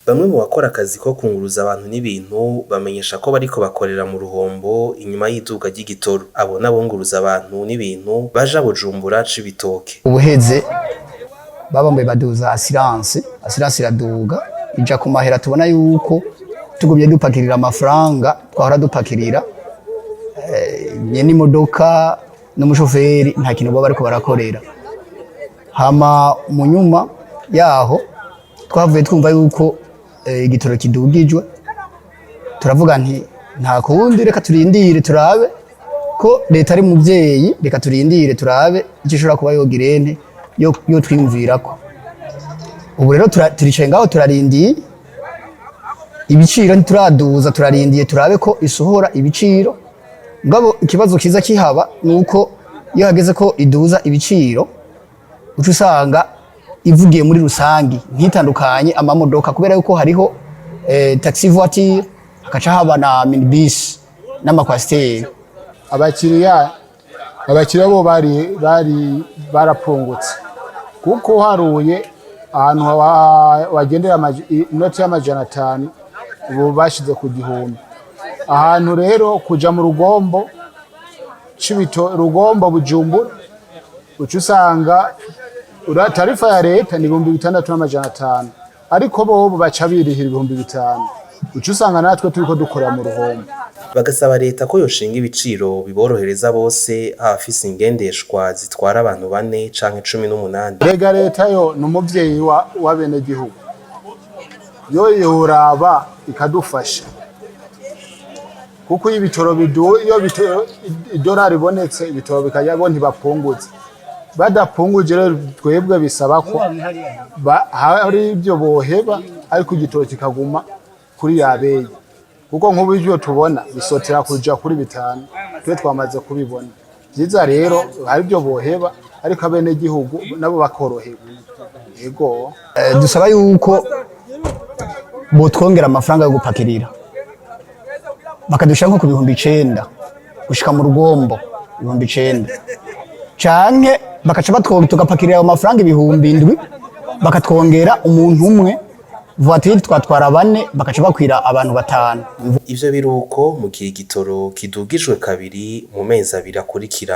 Bamwe mu bakora akazi ko kunguruza abantu n'ibintu bamenyesha ko bariko bakorera mu ruhombo inyuma y'iduga ry'igitoro. Abo n'abunguruza abantu n'ibintu baja Bujumbura, Cibitoke. Ubuheze babambaye baduza assurance, assurance iraduga ija ku mahera. Tubona yuko tugumye dupakirira amafaranga twahora dupakirira, nyene imodoka n'umushoferi nta kintu baba bariko barakorera. Hama mu nyuma yaho twavuye twumva yuko igitoro kidugijwe, turavuga nti nta kundi, reka turindire turabe ko leta ari muvyeyi, reka turindire turabe icyo ishobora kuba yogirente yo twiyumvirako. Ubu rero turicaye ngaho turarindiye ibiciro, ntituraduza, turarindiye turabe ko isohora ibiciro. Ngabo ikibazo kiza kihaba nuko iyo hageze ko iduza ibiciro, uca usanga ivugiye muri rusangi, ntitandukanye amamodoka, kubera yuko hariho taxi voiture, hakaca haba na minibus n'ama coaster. Abakiriya bo bari barapfungutse, kuko uharuye ahantu wagendera inoti y'500 ubu bashize ku 1000. Ahantu rero kuja mu Rugombo, Cibito, Rugombo, Bujumbura, uca usanga tarifa ya leta ni 6500, ariko bobo baca birihira 5000. Uca usanga natwe turiko dukorera mu ruhombo. Bagasaba leta ko yoshinga ibiciro biborohereza bose, abafise ingendeshwa zitwara abantu bane canke 18. Rega leta yo ni umuvyeyi w'abenegihugu, yo yoraba ikadufasha, kuko iyo ibitoro bidu iyo idolari ibonetse, ibitoro bikajya, bo ntibapunguze. Badapunguje rero, twebwe bisaba ko hari ibyo boheba, ariko igitoro kikaguma kuri ya beyi, kuko nk'ubu ibyo tubona bisotera kuja kuri 5, twe twamaze kubibona. Byiza rero hari ibyo boheba, ariko abenegihugu nabo bakoroherwa, yego. Dusaba yuko botwongera amafaranga yo gupakirira, bakadushyira nko ku 9000 gushika mu Rugombo, 9000, canke bakaca batwo tugapakirira ayo mafaranga 7000, bakatwongera umuntu umwe. Voiture twatwara bane, bakaca bakwira abantu batanu. Ivyo biruko mu gihe igitoro kidugijwe kabiri mu mezi 2 akurikirana.